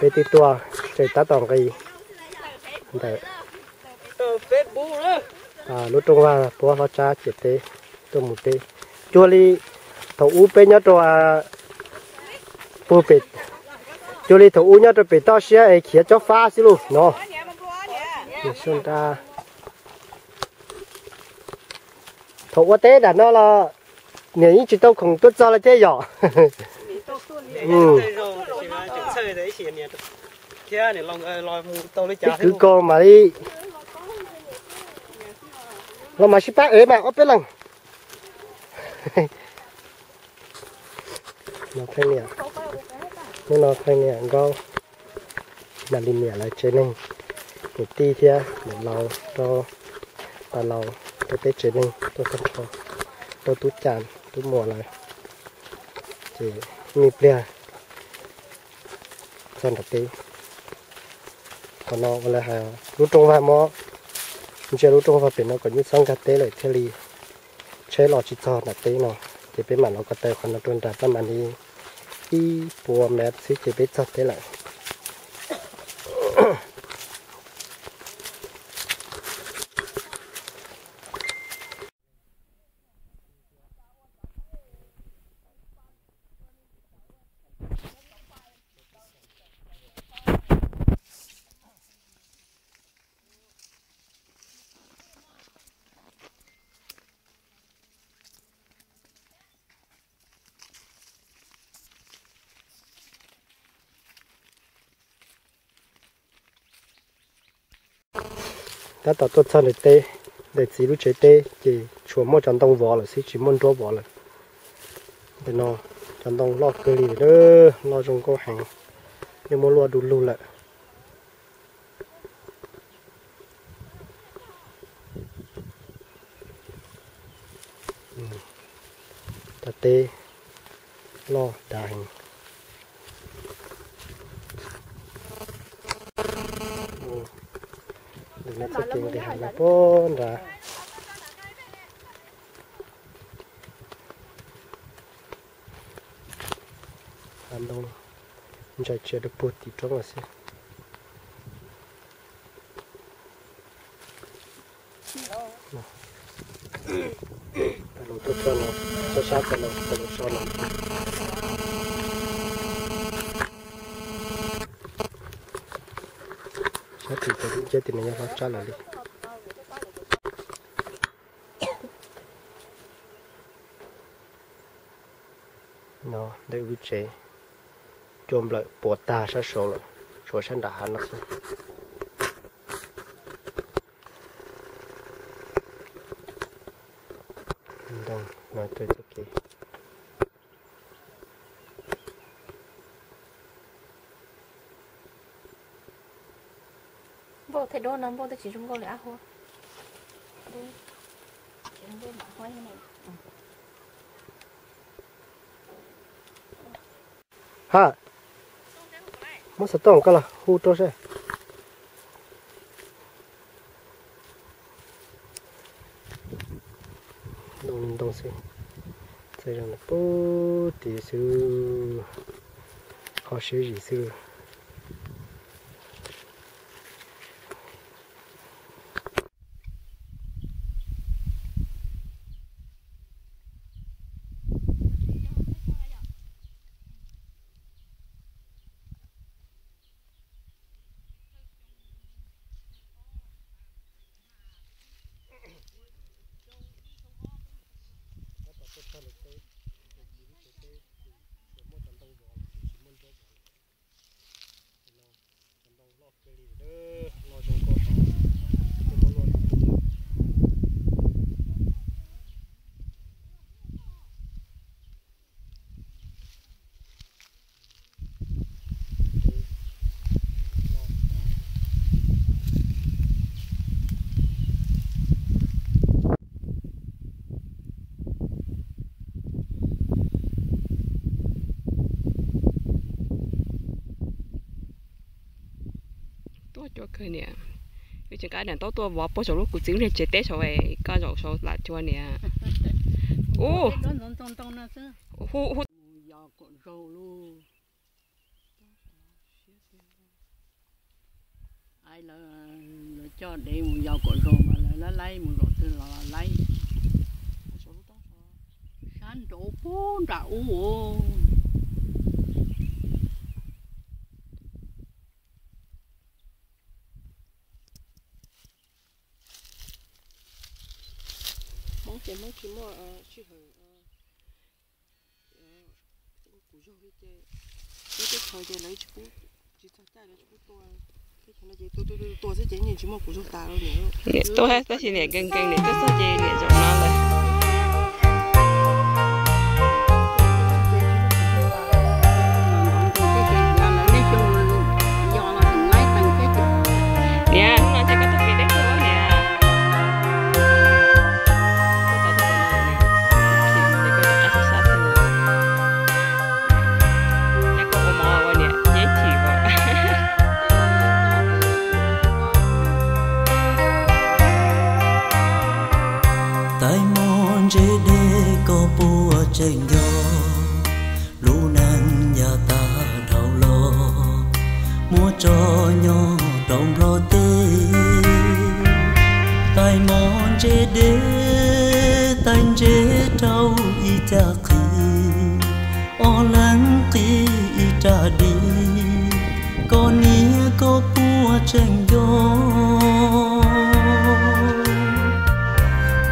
Peb twb tuaj tseem tab tom nqis ntawm lub rooj vag puab hlob tsab ciam teb tuaj mus teb. Cuag li thaum ub peb nyob rau, cuag li thaum ub nyob rau pem toj siab es khiav cob fab xwb lauj no. Thaum ua teb nram no los niam yeej tsis tau khoom tuaj txog lawm thiab yom. Ib kwv kaus mam li los mas sib pab ev mas ob peb leeg. Hnub no pheej niam Nkaub, Nas Lis niam lawv tsev neeg, niam tij thiab niam laus rau, pab laus rau peb tsev neeg tuaj tag nrho, rau tub Cas tub Muas lawm. Ces me pliag txog nram teb. Qhov no ua lawv hais lub rooj vag mob, ntsia lub rooj vag pem no kom nyuaj txhob nkag teb lawm thiaj li tsheb los tsis txog nram teb no. Ces peb mam los ko taw qhov no rau nram tab mam li ib puas mev xwb ces peb txog teb lawm. Tab tom tuaj txog ntawm teb, ntawm txiv lub tsev teb ces tshuav muaj cov ntoo vov lawm xwb tsis muaj nruab vov lawm. Ntawm no cov ntoo loj kawg li, loj zoo nkauj heev, yeej muab luaj du lug lawm. Cov teb loj dav heev. Ntawm no txoj kev nqis hav no puag nrad. Hav ntoo ntsaim tsia rau puag tim roob lawm xwb. Los tuaj txog no, sab sab txog no, txog no so no. Sab tim tod nceb tim no nyob hlob tsab lawm li. No ntawm lub tsev cua nplawm puas tag sab saud lawm, tshuav sab nram hav no xwb. Ntoo no txoj kev. Npauj thiab dub no npauj twb tsis zoo nkauj li ab hua. Ha, muab xov tooj koj los hu rau seb. Ntoo li ntoo xwb, txawj zoo puag tim xwb, ho siab zim xwb. Tuaj cua kawg niam. Wb tseem nqa daim ntaub tuaj vov puag saum lub kuv txiv lub niag tsev teb saud, koj zaum saud lam cua niam. Ub, hu, hu. Lawv, lawv coj dev mus yos kom zoo mas lawv laib laib mus zaum twg los laib. Sab nraud puag nram ub. Hmoob ces Hmoob tsis muaj sij hawm kuv zog li ces, lawv teb chaws ces lawv tsis pub, tsis txog caij lawv tsis pub tua. Teb chaws no ces tua tua tua xwb ces yeej tsis muaj kuv zog tas li. Niam tuaj tab sis niam nkees nkees, niam tuaj txog ces niam zaum no lawm. Niam, hnub no ces koj tau kev deb tuaj niam. Tais mos ntse dej koj puas tseem nco, lub neej yav tag dhau los, muab tso nyob rau Nplog teb. Tais mos ntse dej, tais ntse rau ib cag qhi, ob leeg qi ib raj di, koj niam koj puas tseem nco.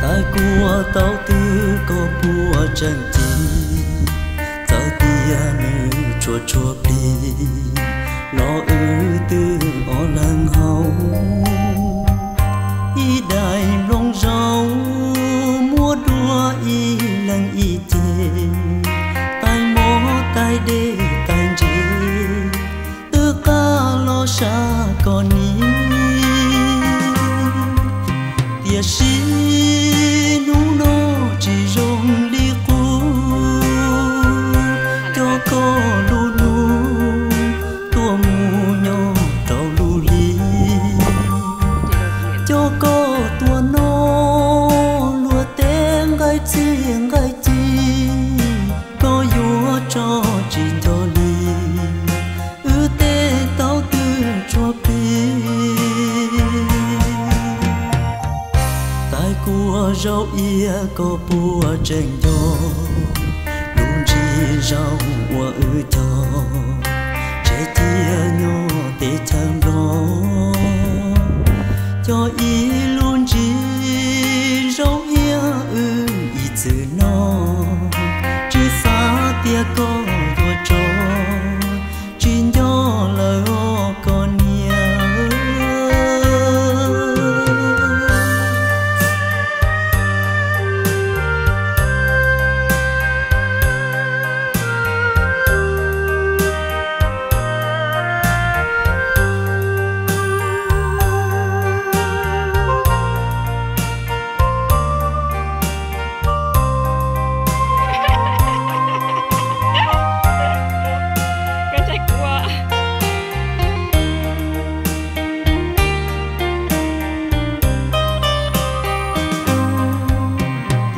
Tais kuaj tau twg koj puas tseem ci, txawm tias nws tshua tshua plig los wb twb ob leeg haus. Ib daim nplooj zaub muab dua ib leeg ib ceg, tais mos tais dej tais ntse twb qab los sab koj niam. Tiam sis hnub no tsis zoo li qub, coj koj lub hnub tuaj mus nyob rau lub hli, coj koj tuaj noj luag tej nqaij txiaj nqaij ci, koj yuav tso tsis nco li wb tej tau twg tshua plig. Tais kuaj zaub iab koj puas tseem nco, lub ntsis zaub uas wb cog tsev cia nyob teb chaws Nplog, cog ib lub ntsis zaub iab wb ib txwm noj, tsis xav tias koj yuav tso tsis nco lawm os koj niam.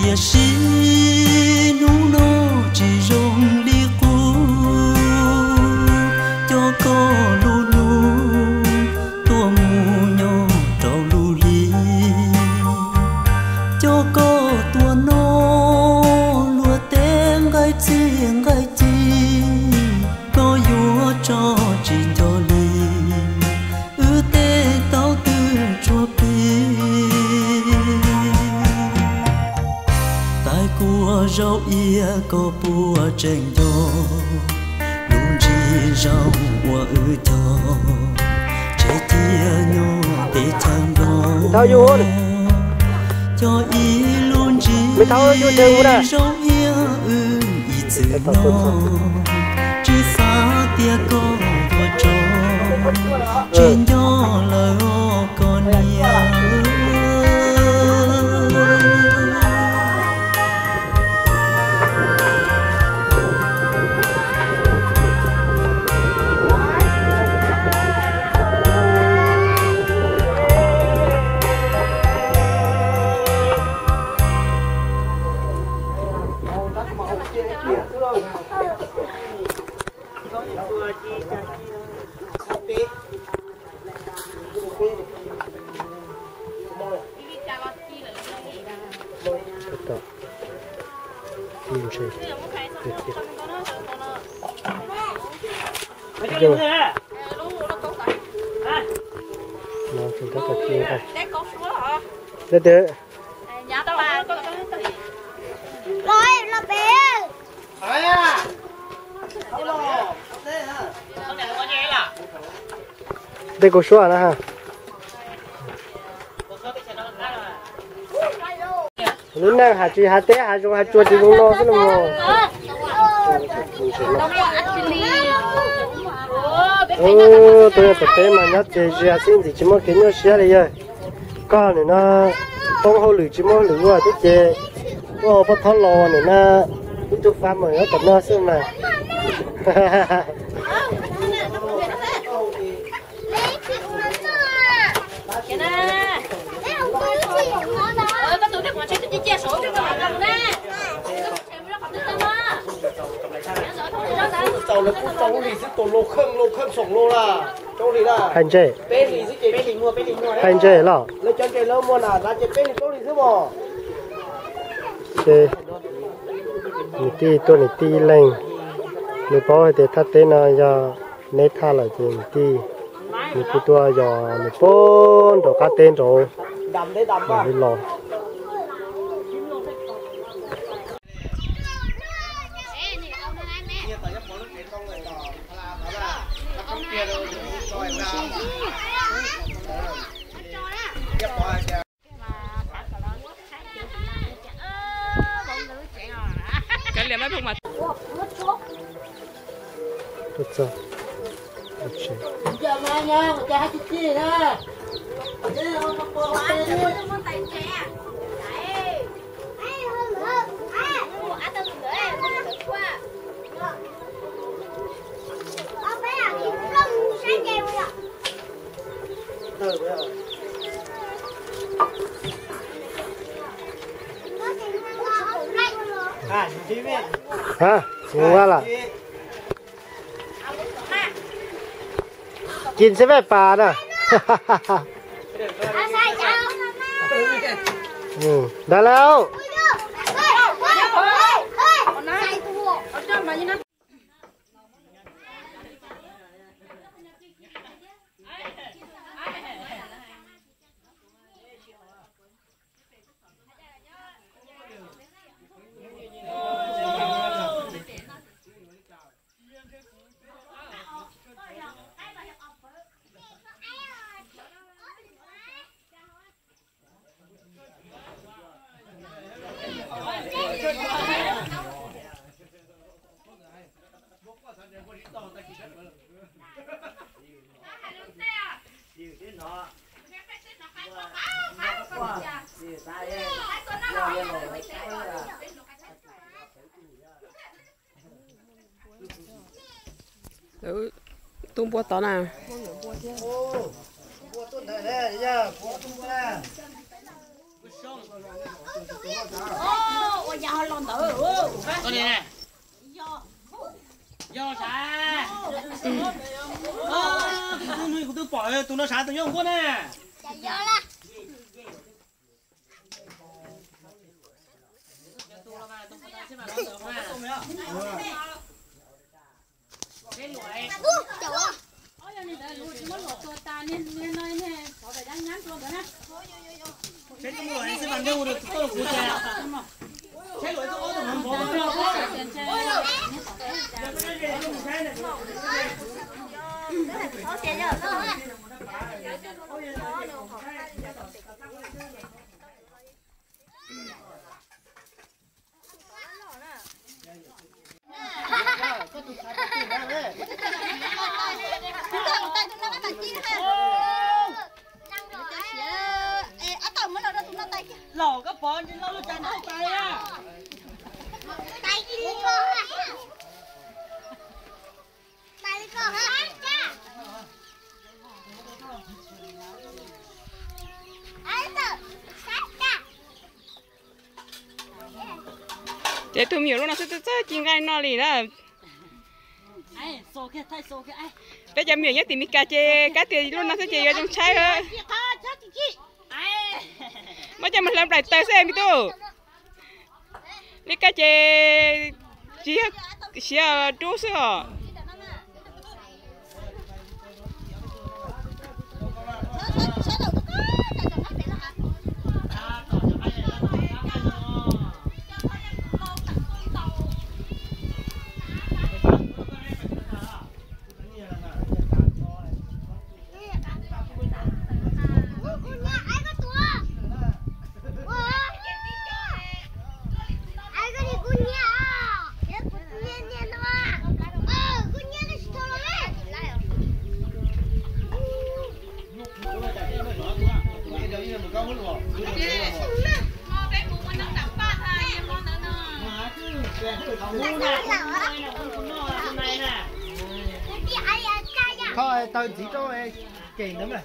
Tiam sis hnub no tsis zoo li qub, coj koj lub hnub tuaj mus nyob rau lub hli, coj koj tuaj noj luag tej nqaij txiaj nqaij ci, koj yuav tso tsis nco li wb tej tau twg tshua plig. Tais kuaj zaub iab koj puas tseem nco, lub ntsis zaub uas wb cog tsev cia nyob teb chaws Nplog, cog ib lub ntsis zaub iab wb ib txwm noj, tsis xav tias koj yuav tso tsis nco lawm os koj niam. Leej twg? Tej kauj suab na ha. Lub neej hav tsis hav teb hav zoov hav tsuag tsis zoo no xwb no. Tus yog tom teb mas nyob txias zias xwb ntxim tsis muaj kev nyuaj siab li yawg. Koj nim no poob hauj lwm tsis muaj hauj lwm ua thiab ces ua poj thab los nim no ib tug farmer nyob tom no xwb mas. Txaus lawv kuj tau li xwb tus lo khawj lo khawj xoom lo la. Hais ntse, hais ntse los. Lawv cov ntses lawv muag na ces peb li plaub li xwb mos. Nws tij tuaj nws tij ib leeg, nws paub hais tias thaj teb no yog neb thaj lawm ces nws tij, nws kuj tuaj yos nws puag nraum qab teb nraud. Los li los. Ha, ua lawm. Kis xwb peb pas na. Ntag lauj. Lawv tu npua tod na. Yog sav. Kuv twb pom tus no sav tus nyob nkuaj ne. Los koj pov ntsis lauj, lub cas ntaus tais a. Ces tus me nyuam lub no xwb twb txawj ci nqaij noj li na. Peb cov me nyuam nyob tim Mes Kas ces kab tias lub no xwb ces yuav zoo tshaib. Muab coj mus hlawv nplaim taws xwb me tub. Li kab ces tsis yog siav dub xwb os. Kho taw ntxiv rau ces ntawd mas.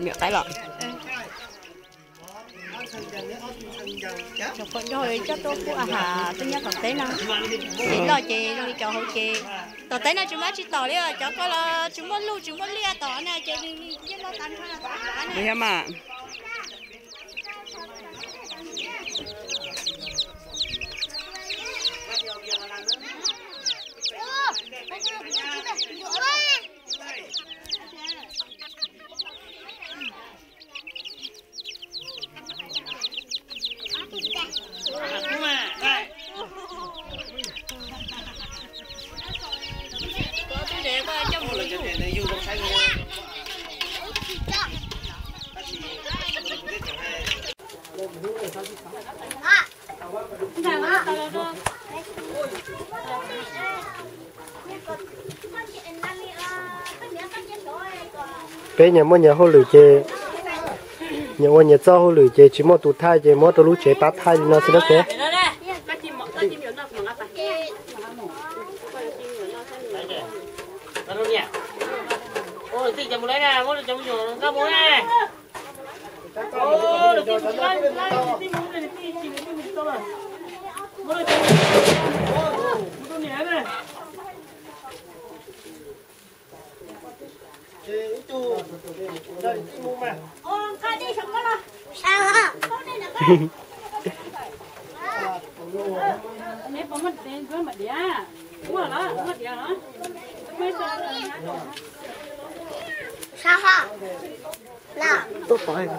Niam qaib los. Cov pom nrog coj tuaj pub a has peb nyob tom teb no. Ces loj ces zoo li cov hauv ces tom teb no tsis muaj tsis tom li os, cov ko los tsis muaj luj tsis muaj liaj tom na ces nws yeej loj tag nrho los tom mas. Peb nyias muaj nyias hauj lwm ces nyias ua nyias txoj hauj lwm ces tsis muaj tus thaij ces muab rau lub tsev pab thaij li no xwb na ces. Tuaj pov.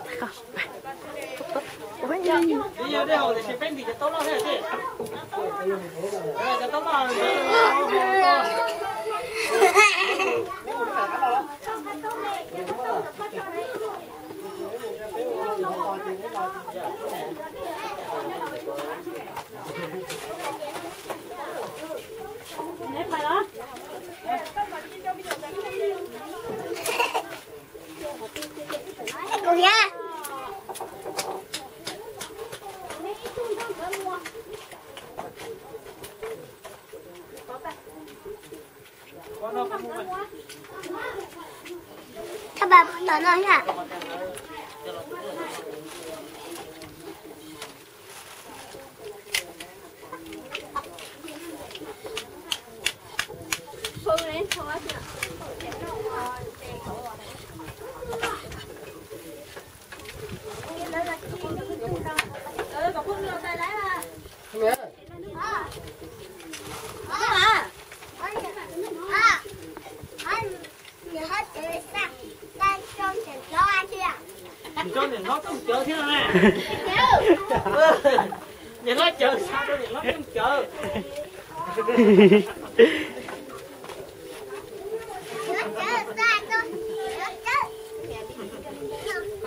Các bạn đón nói hả? Niam hlob Tooj Cawv thiab no na. Niam hlob Cawv xa rau niam hlob Tooj Cawv.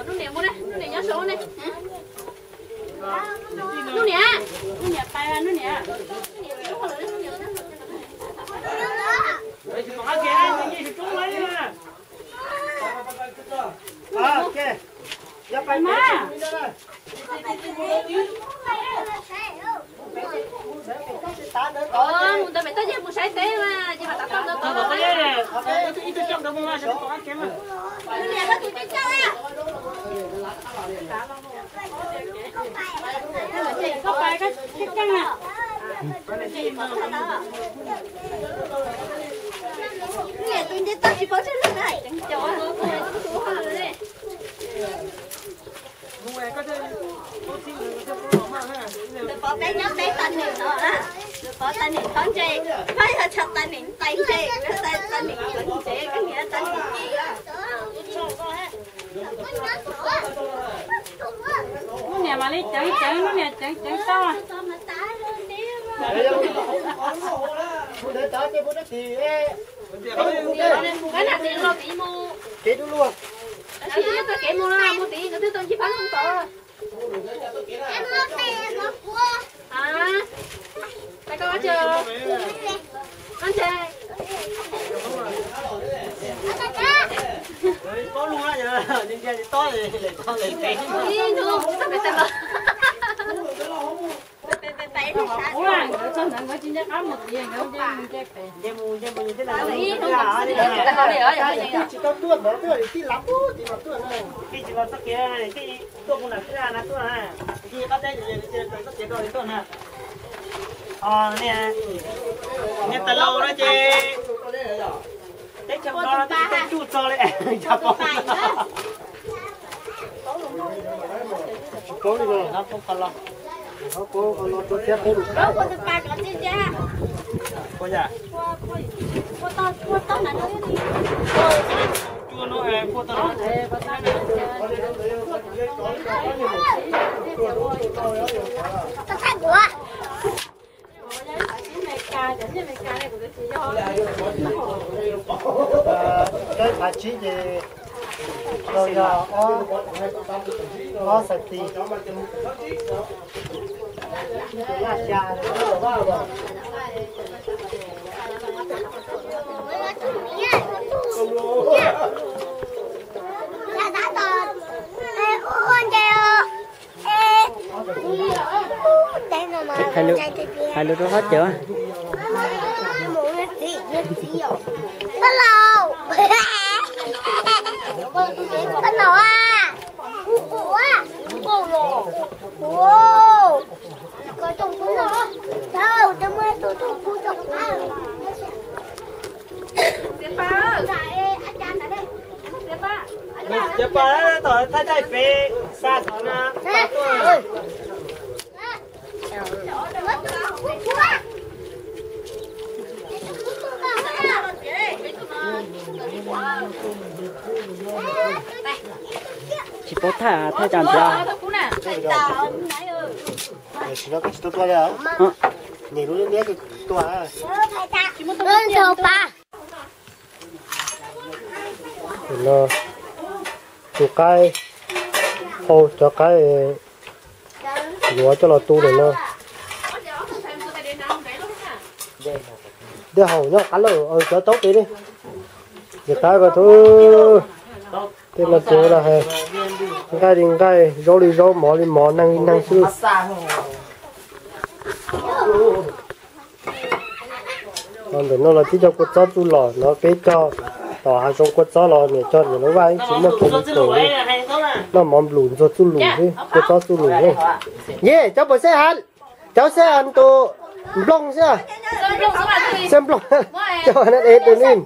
Lub niam, lub niam nyob saum ne. Lub niam, lub niam pais, lub niam. Mus ntawd pem toj yeg mus saib teb mas ces mam tav toj ntawd tod. Ib tug coj ntawd mus mas. Koj pais koj keej na. Niam tus nce toj tsis paub tsawg leej na, ceev cov no kuj tus ho lawm. Tus pov peb nyob peb tag niam no, tus pov tag niam txhob ntse, pab yog txhob tag niam ntais ntse, tag niam ntse, koj niam tag niam ci. Lub niam mam li ceev ceev, lub niam ceev ceev tau. Kev dub luag. Tab sis yog txoj kev mus no mus tim nkawd twb Tsis tau tuaj ntawd, tuaj tij lav tuaj tim no tuaj na. Tij tsis los txoj kev, tij tuaj mus nram kwj ha na tuaj na. Tij qab teb ces txoj kev rau li tuaj na. Niag tais laus no ces teb chaws no tij tau tsuj txog li. Tsis paub li los. Qhov los rau thiab peb lus. Ua yam. Cua no, cua tau. Kaib phav tsib ces tau yog ob xav tis. Hais lus rau hlob cawv. Cov pas tom thaij thaij pem xa xov na, pas tuaj. Tsis paub thaij, thaij tsam ntiav. Tsis no koj tsis tau tua li. Niam lub liab tua. No, tus qaib, hau cov qaib yuav coj los tu lawm no. Dej haum nyob qab lawm, cov taub pem li. Ces qab ko tub, tej no ces los hais nqaij li nqaij, zaub li zaub, mov li mov, neeg li neeg xwb. Ntawm no los tib co kua txob txuj lom no, peb cog tom hav zoov kua txob los niam cog niam lub vaj ib tsis muaj kiag li kaum li. Noj mov nplum ntxuag txuj lum xwb, kua txob txuj lum xwb. Yej, cov puas xeb hav, cov xeb hav tus nplooj xwb, xeb nplooj, cov hav na es tus nin.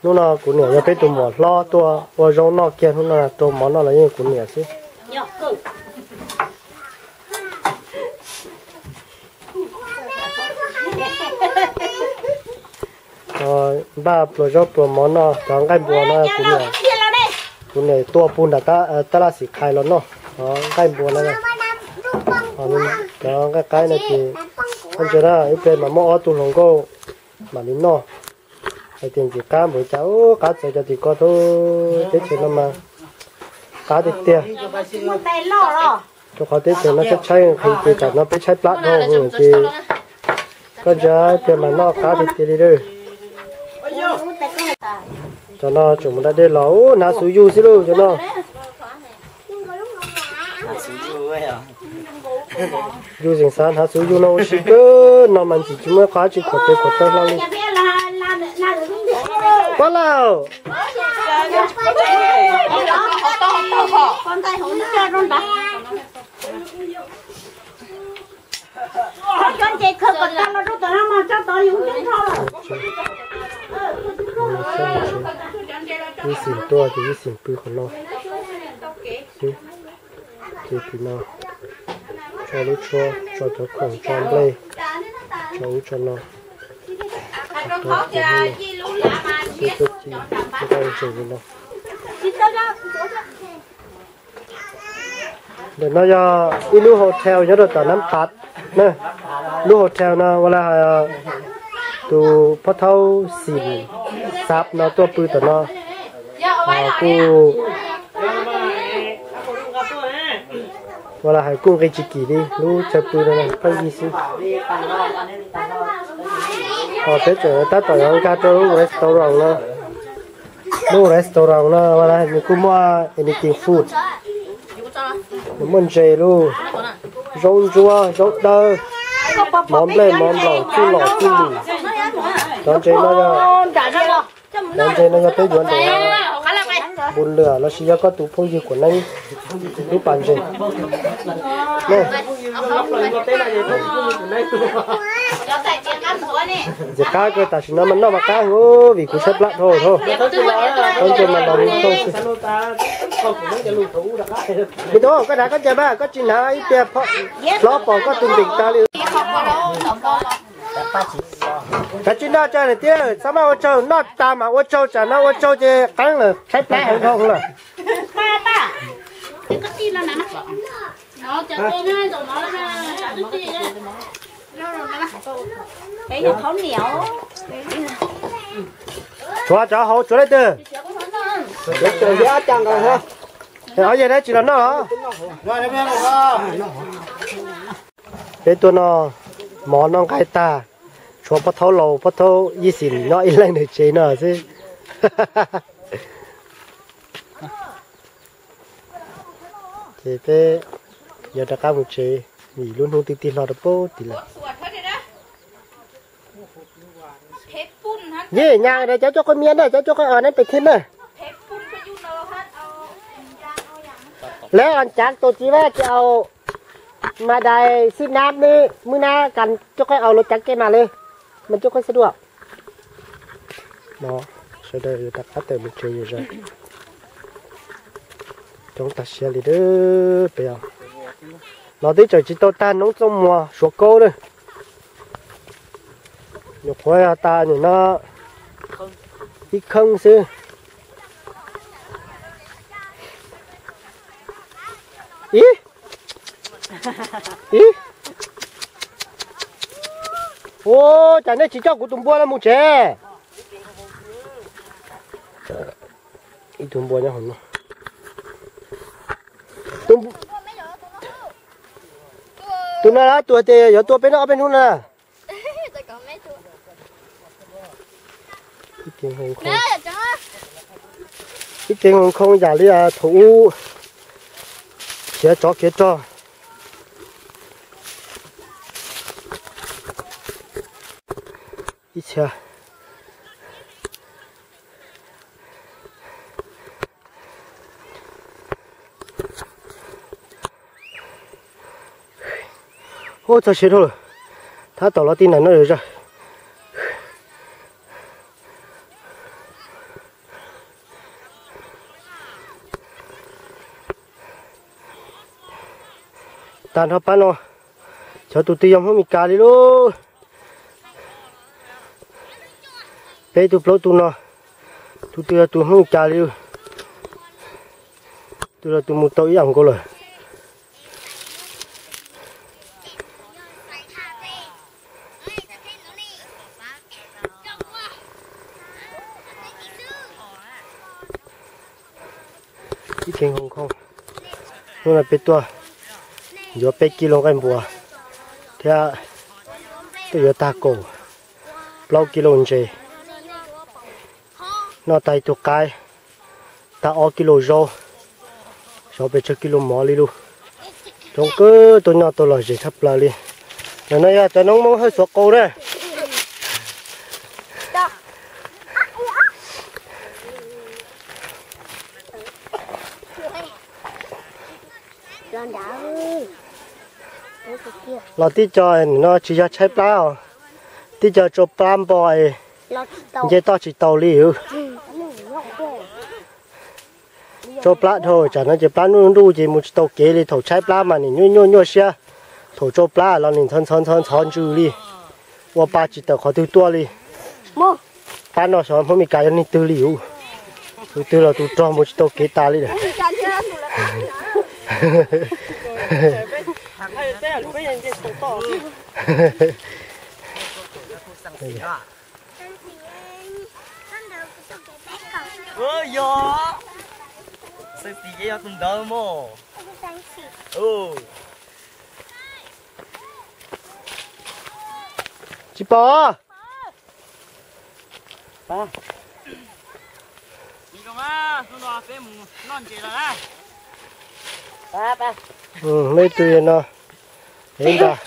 Hnub no kuv niam yog peb tus muam hlob tuaj ua zaub noj kiag, hnub no rau mov noj los yeej kuv niam xwb. Npaj pluas zaub pluas mov noj, cov nqaij npua no kuv niam, kuv niam tua puag nram tab laj xim khais los noj, cov nqaij npua no. Cov nqaij qaib no ces, ntsia na, ib pliag mas muaj ob tug hluas nkauj mam li noj. Hais tias ntxim qab npaum cas, ub, qab txawv cov tim ko tub, teb chaws no mas qab tiag tiag. Rau qhov teb chaws no tshaib tshaib nqhis ces tsam no peb tshaib plab dhau ces koj ntsia tiag mas noj qab tiag tiag li lawm. Cov no tseem mus da dej los, ub, hnav xuv yug xwb lauj cov no. Yus tseem xav hnav xuv yug no ua si kawg no mas ntxim tsis muaj qab tsis khuam tes khuam taw hlo li. Pab lauj, ib xim tuaj ces ib xim pw qhov no xwb. Ces tim no tso lub tshuab, tso cov khoom, tso nplej, tso ub tso no. Ces tuaj ci nqaij ntsees li no. Ntawm no yog ib lub hotel nyob rau tom Nab Qab na. Lub hotel no ua li hais Tus phob thaub xim xab no tuaj pw tom no, kuj ua li hais kuj nqi tsis kim li, lub chaw pw no pheej yig xwb. Peb tseem tab tom yuav nkag rau lub restaurant no. Lub restaurant no nws kuj muaj anything food. Nws muaj ntses lauj, zaub ntsuab, zaub dawb, mov nplej mov nplaum, txuj lom txuj lwm. Cov ntses no yog, cov ntses no yog peb yuav nraum npu lwm lossis yog koj tus phooj ywg kuam neeb lub pas ntses. Ntxim qab kawg, tam sim no mas noj mas qab heev vim kuv tshaib plab dhau dhau. Tab ntawd mas los li thauj xwb. Me tub, koj hnav koj ncaws mas koj tsis hnav ib pliag hlob pom koj tus npeem tas li. Kav tsij noj tso niam tij, txhob maj ua tsaug, noj tas mas ua tsaug, tsam no ua tsaug ces qeeb lawm, tshaib plab heev dhau lawm. Tshuav cov hauv tshuav leej twg? Ob yawg dab tsis los noj los? Peb tuaj noj mov noj nqaij tag, tshuav phob thaub laus phob thaub yij xim nyob ib leeg ntawm tsev no xwb. Ces peb yuav rov qab mus tsev vim lub hnub twb tig hlo rau pem tid lawm. Yej nyas cov cuaj qhov mias na, cov cuaj qhov os na pem thiab na. Lawv os cav tus txiv vaj tsis au mas dais xib nab ne, mub nab kas cuaj qhov aus los cav ke mas li, mas cuaj qhov xab duaj. No, sawv daws yuav rov qab tawm mus tsev zom zaws. Coob tag siab li peb os. Los twb tseem tsis tau tag noob txooj muag Suav kaub na. Nyuam qhuav yog tas nim no ib kheej xwb. Ib, ib, ua cas nej tsis coj kuv tus npua no mus tsev? Ib tug npua nyob hauv no. Tus no lawv tus tias yuav tua peb noj ob peb hnub na. Ib ce nkhoo yam li thaum ub khiav tsov khiav rog. Ib txhia Ub, txog siav dhau lawm, tab tom los tij nais no zom zaws. Tag nrho pab no, cov tus twg yog Hmoob Mes Kas li lauj. Peb tug plaub tug no, tus twg yog tus Hmoob Mes Kas li, tus los tus mus tau ib yam nkaus lawm. Ib ce nkhoo, hnub no peb tuaj yuav peb kis lus nqaij npua thiab tuaj yuav tag kaum plaub kis lus ntses, noj tag ib tug qaib, tag ob kis lus zaub, xyov pes tsawg kis lus mov li lauj. Coob kawg, tuaj nyob tau lom zem tshaj plaws li. Ntawm no yog cov noob Hmoob Hawj Xuav Qau na. Los tib co no tsis yog tshaib plab os, tib co tsau plab npo es nce toj tsis tau li. Tsau plab dhau, tsam no ces plab nruj nruj ces mus tsis tau kev li. Thaum tshaib plab mas nim nyuaj nyuaj nyuaj siab, thaum tsau plab los nim ntxhov ntxhov ntxhov ntxhov ntsws li, ua pa tsis tawm qhov twg tuaj li. Pab no xyov Hmoob Mes Kas yog leej twg li, tus twg los tus rog mus tsis tau kev tas li lawm. Yog, xeeb tsis yeej yog tus ntawd mog. Tsis pom. Muaj ib tug no, ntag.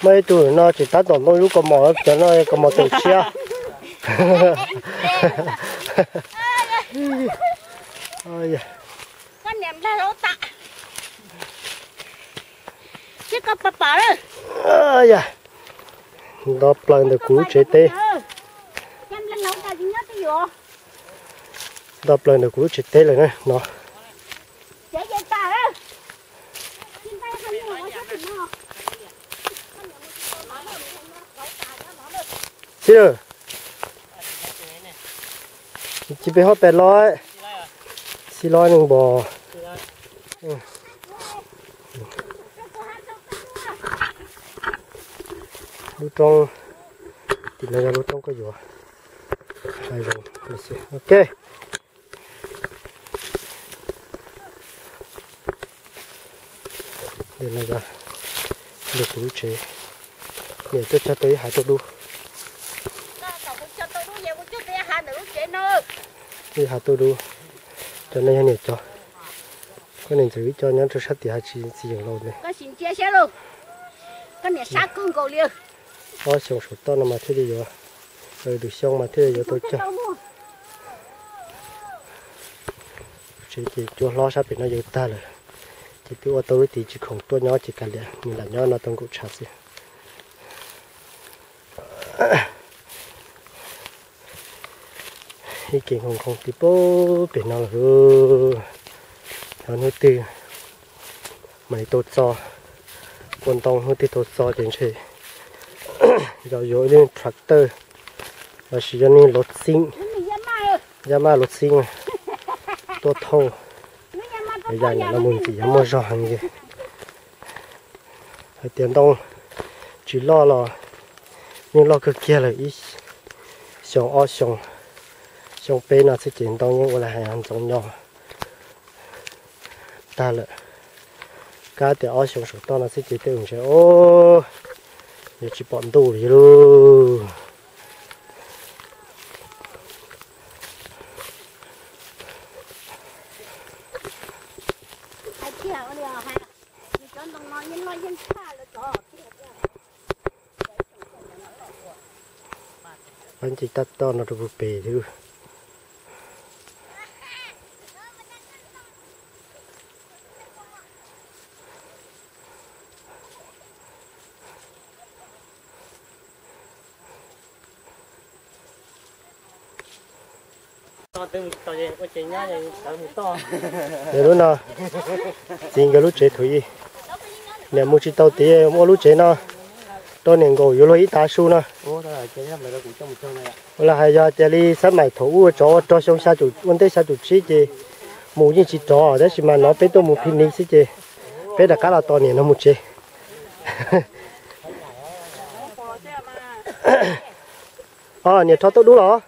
Muaj ib tug no tseem tab tom ntoo lub kaus mom, cov no kaus mom tawm tshiab. Nto plaws ntawm kuv lub tsev teb. Nto plaws ntawm kuv lub tsev teb lawm na no. Tsis lawm. Tsis peb hoj pes los, xib los neeg npos. Lub roob, tim no yog lub roob koj yuav. Ok. Ntawm no yog ntawm kuv lub tsev, niam tuaj cog tau ib hav tuaj dub. Ib hav tuaj dub. Cov no yog niam cov, koj niam ntxawm wb cov nyob rau sab tim hav tsis txiv yeem laus ne. Ob xyoo saum toj no mas thiaj li yuav, tus xyoo mas thiaj li yuav tau cog. Tsev ces cua hlob sab pem no yuav tag lawm, ces twb ua tau lub tid tsis khoom tuaj nyob ces kav liam nws lam nyob no tau nkaum tshav xwb. Ib ke nkoos nkoos tib pab pem no lawm. Yog hnub twg mam li tau txo, ua ntoo hnub twg tau txo ces ntshe yog yuav ib lub tractor lossis yog niag luv txib, yaj maj luv txib tuaj thauj. Yam no mus ntxiv yog muaj zog heev li. Hais tias ntoo tsis loj los yeej loj kawg kiag lawm, ib xyoo ob xyoo, xyoo peb no xwb ces ntoo yeej ua li hais ntxoov nyo tag lawm. Kab tias ob xyoo saum toj no xwb ces tej zaum ntshe yuav tsis pom ntuj li lauj. Pab nce tab toj no rau puag pem thiab. Lub no, txiv nkawd lub tsev thaum ub, niam mus tsis tau tid ua lub tsev no rau niam nkaum yuav luag ib tav su no. Ua li hais yog tias li xab maim thaum ub tsov ua rog xyoo ua ntej xya caum tsib ces mus yeej tsis rov, tab sis mas no peb tuaj mus picnic xwb ces peb rov qab los tos niam no mus tsev. Niam rho tuaj dub los?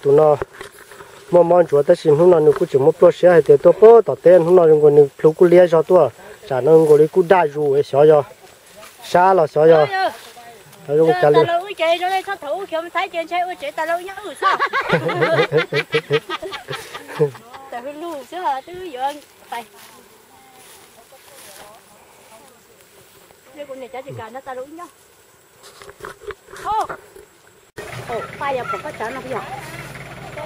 Tus no muaj mob ntsuav tab sis hnub no nws kuj tseem muaj pluaj siab hais tias tuaj puag tom teb, hnub no zoo nkaus nws plhu kuj liab zog tuaj, tsam no zoo nkaus li kuj daj zus xyov yog sab los xyov yog zoo li cas li.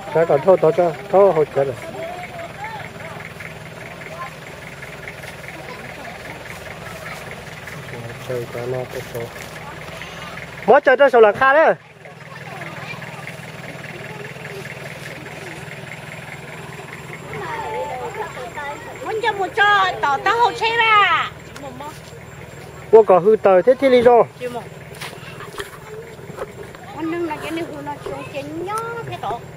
Tsav kom dhau tod tso, thaub hau cawv lawm. Muab tsaws rau saum las qha lawm. Ua kom hwj tawm thiab thiaj li zoo. Peb me hu no tsis zoo cia nyob thiab tod.